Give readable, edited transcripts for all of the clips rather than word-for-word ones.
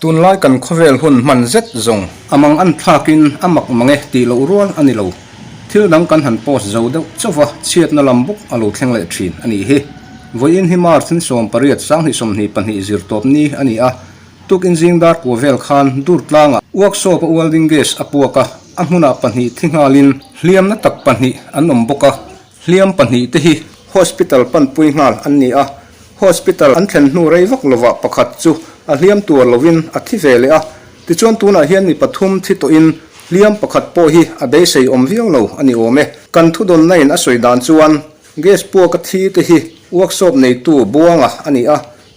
Tunlai kan khawvel hun hman zet zawng a mang an thlakin a mak mang e tih loh rual a ni lo. Thil dang kan han post zo deuh chauh va, chhiatna lam bawk a lo thleng leh thin a nih hi. Vawiin hi March ni 18 2022 zirtawp ni a ni a, tukin zing dar kua vel khan dur tlangah workshop a welding gas a puak a, a hmunah pahnih thi nghalin hliamna tak pahnih an awm bawk a. Hliam pahnih te hi hospital panpui nghal an ni a, hospital an thlen hnu rei vak lovah pakhat chu a hliam tuar lovin a thi ve leh a, tichuan tunah hian mi pathum thi tawhin hliam pakhat pawh hi a beisei awm viau lo a ni awm e. Kan thudawnna in a sawi dan chuan gas puaka thi te hi workshop neitu Buanga a ni a,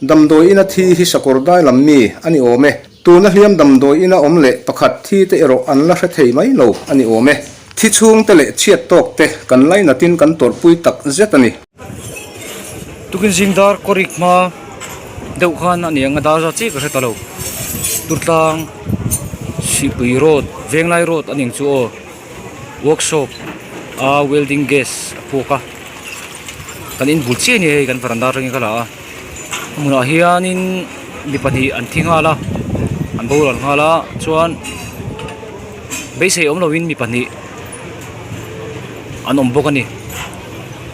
Damdawi ina thi hi sakawr dai lam mi a ni awm e. Tuna hliam damdawi ina awm leh pakhat thi te erawh an la hre thei mai lo a ni awm e. Thi chhung te leh chhiat tawk te kan lainatin kan tawrhpui tak zet a ni. Tukin zing dar kawrik hma deuh khan a ni ang a dar zat chiah ka hre ta lo. Turtlang Sihpui road Venglai road a ni ang chu aw workshop a welding gas a puak a kan inbul chiah a ni hei kan varanda atangin ka la a. A hmunah hianin mi pahnih an thi nghal a an boral nghal a chuan beisei awm lovin mi pahnih an awm bawk a ni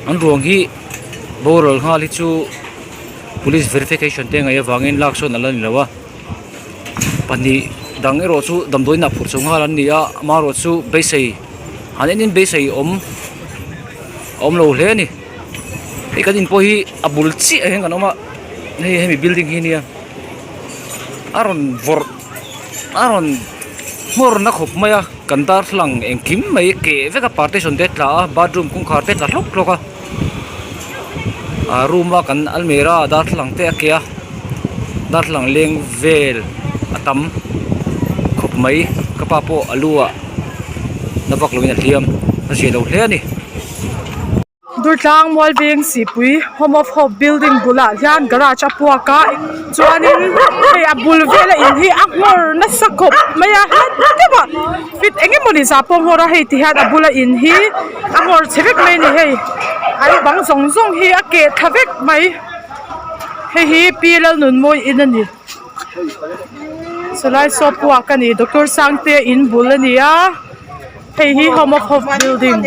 an ruang hi boral nghal hi chu police verification te ngaih avangin lak sawn ala ni lo a pahnih dang erawh chu damdawi inah phurh chho nghal an ni a amaherawhchu beisei an en in beisei awm a awm lo hle a ni. Hei kan in pawh hi a bul chiah hian kan awm a hei hemi building hi ania a rawn vawrh a rawn nghawr na khawp mai a kan darthlalang engkim mai keh vek a partition te a tla a bathroom kawngkhar te a tla hlawk hlawk a ah room a kan almirah darthlalang te a keh a darthlalang leng vel a tam khawp mai ka pa pawh a lu ah na vak lovin a hliam a zia lo hle a ni. Durtlang Mualveng Sipui Home of Hope building bulah hian garage a puak a chuanin hei a bul vela in hi a nghawr nasa khawp mai a hla deuh ah feet eng emawni zah pawh a nghawr a hei ti hian a bula in hi a nghawr chhe vek mai a ni hei an bang zawng zawng hi a keh thla vek mai hei hi Pi Lalnunmawii in a ni sawlai saw puak a ni Doctor Sangtea in bul a ni a hei hi Home of Hope building.